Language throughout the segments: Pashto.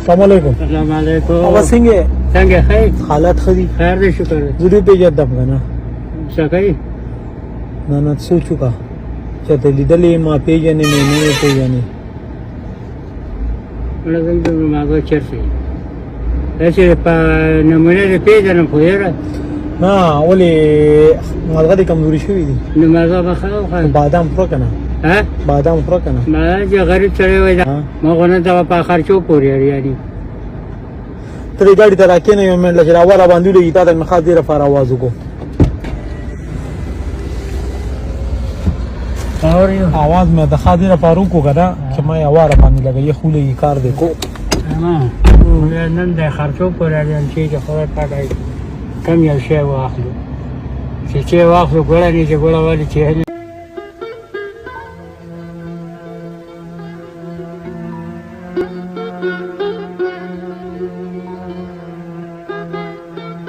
السلام علیکم. السلام علیکم. او څنګه؟ څنګه خیر؟ حالات ښه دي؟ خیر دی، شکر دی. زه دې پېژندم که نه؟ څه کوي؟ نه نه، سوچ وکړه چې ته لیدلې ما پېژنې مې نه مې پېژنې. مړه زموږ ماغه چېرته یې؟ داسې په نمونه دې پېژنم خو یاره. نه، ولې مالغه دې کمزوري شوي دي؟ نو ماغه به ښه وخورم. بادام خوره که نه؟ ها؟ بادام خوره که نه؟ ما چې غریب سړی وای دا ما خو نن دغه په خرچو پورې یعنی. ته دې ګاډي ته راکېنه یو منټ، چې راوه را باندې ولګي، تا ته مې خاص دې لپاره اواز وکړو. اواز مې د خاص دې لپاره وکړو که نه چې ما یې هوا را باندې لګوي، یخ ولګي، کار دی کو. نن د خرچو پورې اړ یم چې خدای پاک کم یو شی واخلو، چې چې واخلو ګوړه نه، چې ګوړه والي چې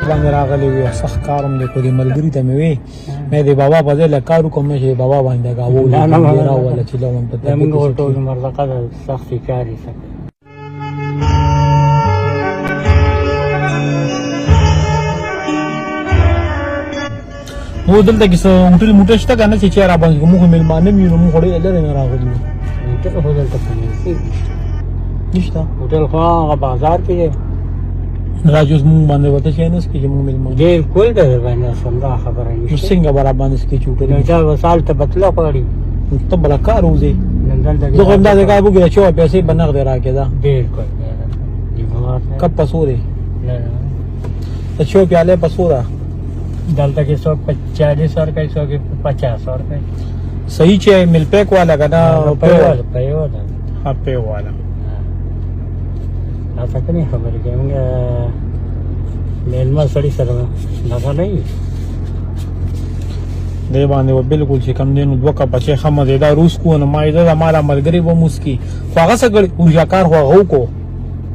باندې راغلی وي. سخت کار هم دی، خو دې ملګري ته مې وی مې د بابا په ځای له کار وکړم چې بابا باندې غاوو راوله چې لون په زمونږ ټول عمر دغه سختې چارې سره. نو دلته کې څه هوټل موټل شته که نه چې چای راباندې کړو؟ موږ خو مېلمانه یو، نو موږ خو ډېر لرې نه راغلي یو. هوټل خو دلته نشته. هوټل خو هغه بازار کې دی. راځي اوس موږ باندې ورته شی نه څکي چې موږ مېلمانه. بالکل د باندې سمدا خبره نو نشته. څنګه به راباندې څکي چې هوټل؟ نو دا وسال ته بتله غواړي. ته بله کار وځې. نن دلته زه خو همداسې کار وکړم چې پیسې به نغدې راکړې ده. بالکل. کب په څو دی؟ نه نه. د چو پیاله په څو ده؟ دلته کې څوک په 40 ورکوي، څوک په 50 ورکوي. صحیح چې ملپیک والا که نه؟ په والا، په یو ده. ها، په والا. تاسو کومې خبرې کوي؟ موږ مېلمه سړي سره دغه نه یو. دی باندې و بالکل چې کم دی نو دوه کپه چې ښه مزېدار وڅکو، نو ما یې زه ما له ملګري به هم وڅکي، خو هغه څه کړي ورجا کار خو هغه وکړو.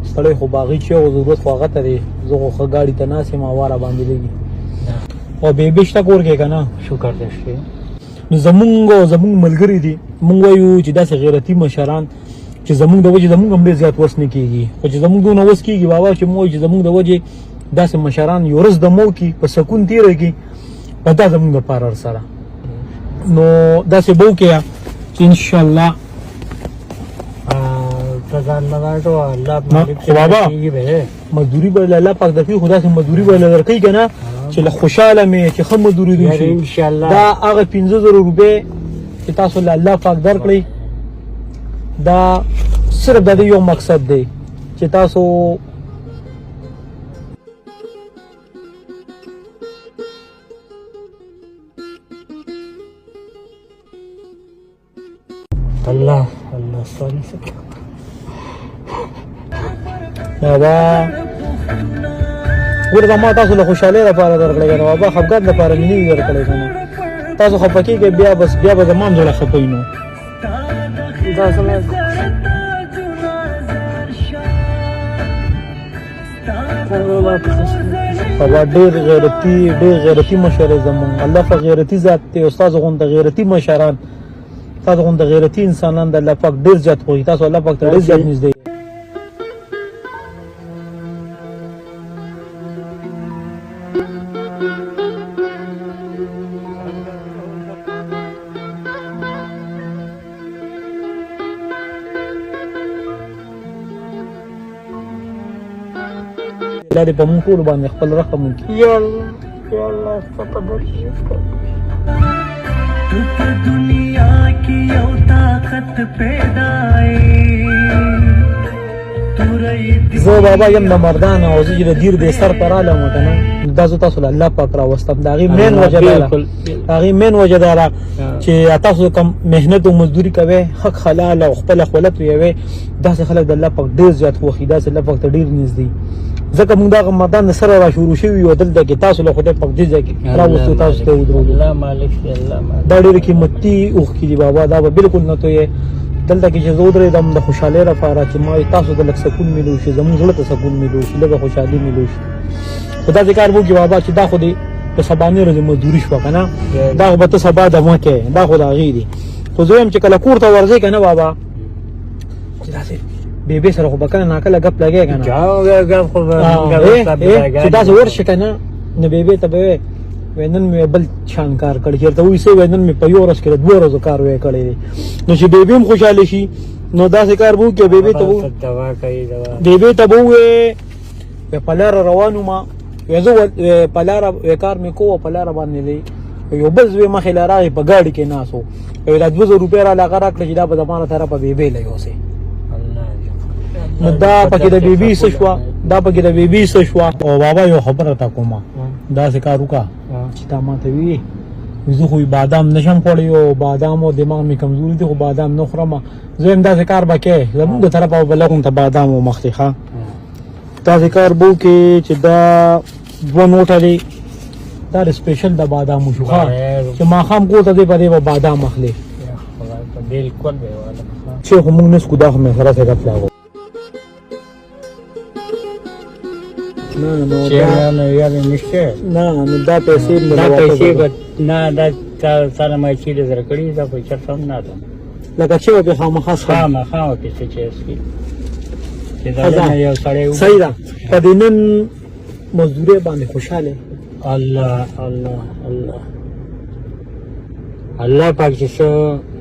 ستړی خو باغي چې او ضرورت خو هغه ته دی. زه خو ښه ګاډي ته ناست یم، هوا را باندې لګي. او بیبي شته کور کې که نه؟ شکر دی شته. نو زمونږ او زمونږ ملګري دي، مونږ وایو چې داسې غیرتي مشران چې زمونږ د وجې، زمونږ هم ډېر زیات وس نه کېږي، خو چې زمونږ دونه وس کېږي بابا چې مونږ وایو چې زمونږ د وجې داسې مشران یو ورځ دمو کي په سکون تېره کي، په دا زمونږ دپاره سره نو داسې به وکړه چې انشاءالله ته ځان نه غواړو الله مالک. خو بابا مزدوري به له الله پاک درکوي، خو داسې مزدوري به له درکوي که نه چې له خوشحاله مې چې ښه مزدوري دې وشي. ان شاء الله. دا هغه 5000 روپۍ چې تاسو له الله پاک درکړئ، دا صرف د دې یو مقصد دی چې تاسو الله الله ستاسو بابا ګوره، دا ما تاسو له خوشحالۍ لپاره درکړی که نه بابا، خفګان لپاره مې نه وي درکړی که نه. تاسو خفه کېږئ بیا بس بیا به زما هم زړه خفه وي. نو دا زما بابا ډېر غیرتي، ډېر غیرتي مشر زمونږ. الله په غیرتي ذات دی او تاسو غونډه غیرتي مشران، تاسو غونډه غیرتي انسانان د الله پاک ډېر زیات خوښ. تاسو الله پاک ته ډېر زیات نږدې. الله دې په موږ ټولو باندې خپل رحم وکړي. یا الله، یا الله، ستا په درشن. تو په دنیا کې یو طاقت پیدا زه بابا یم د مردان او زه چې د دیر د سر پر عالم که نه، دا زه تاسو له الله پاک راوستم. د هغې مین وجه دا ده، د هغې مین وجه دا ده چې تاسو کوم محنت او مزدوري کوئ، حق حلال او خپله خوله تویوئ، داسې خلک د الله پاک ډېر زیات خوښي، داسې الله پاک ته ډېر نږدې. ځکه موږ دغه مردان د سره را شروع شوي یو، دلته کې تاسو له خدای پاک دې ځای کې راوستو، تاسو ته ودرولو. الله مالک دی، الله مالک. دا ډېر قیمتي اوښکې دي بابا، دا به بالکل نه تویې. دلته کې چې زه ودرېدم د خوشحالۍ لپاره چې ما تاسو ته لږ سکون میلو شي، زموږ زړه ته سکون میلو شي، لږه خوشحالي میلو شي. خو داسې کار وکړي بابا چې دا خو دې په سبانۍ ورځې مزدوري شوه که نه، دا خو به ته سبا دمه کوې، دا خو د هغې دي. خو زه وایم چې کله کور ته ورځې که نه بابا، چې داسې بیبي سره خو به کله ناکله ګپ لګې که نه؟ ګپ خو به چې داسې ورشې که نه، نو بیبي ته به وایې، وایي نن مې بل شان کار کړی، چېرته وایي څه، وایي نن مې په یوه ورځ کې د دوو ورځو کار ویې کړی دی. نو چې بیبي هم خوشحاله شي، نو داسې کار به وکړي، بیبي ته به بیبي ته به ووایې، وایي په لاره روان وم، وایي زه په لاره، وایي کار مې کوه، په لاره باندې دی یو بل زوی مخې له راغی، په ګاډي کې ناست و، وایي دا 2000 روپۍ راله هغه راکړه چې دا به زما سره په بیبي له یوسې. نو دا پکې د بیبي څه شوه، دا پکې د بیبي څه شوه. او بابا یو خبره تا کومه، داسې کار وکړه چې تا ماته وي، زه خو بادام نشم خوړی او بادام او دماغ مې کمزوري دي، خو بادام نه خورم. زه هم داسې کار به کوې، زمونږ د طرفه به لږ ته بادام ومخلې. ښه داسې کار به وکړې چې دا دوه نوټه دی، دا د سپیشل د بادامو شو، ښه چې ماښام کور ته دی په دې به بادام اخلې. بالکل به چې خو مونږ نه څکو، دا خو مې سره څه ګپ لاغو. نه نو دا نه یاد نشته. نه نو دا پیسې دا پیسې به نه، دا تا ما چې درکړي، دا خو چېرته هم نه ده. لکه چې به خامخا خامخا وکړي چې څه چې دا یو سړی. صحیح ده. په دې نن مزدورۍ باندې خوشحاله؟ الله الله الله الله پاک چې څه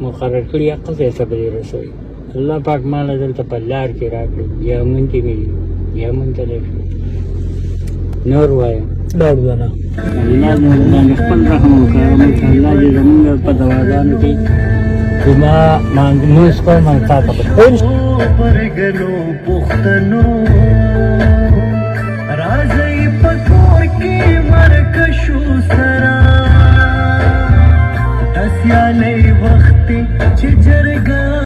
مقرر کړي عقل ته څه به رسوي. الله پاک مال دلته په لار کې راکړي، یا مونږ کې مې یا مونږ ته لږ نور وایم لاړو نه. الله دې باندې خپل رحم وکړي. الله دې زمونږ په دواګانو کې چې ما مونځ کوم تا ته پرګنو پښتنو راځئ په کور کې مرکه شو سره، د سیالۍ وخت چې جرګه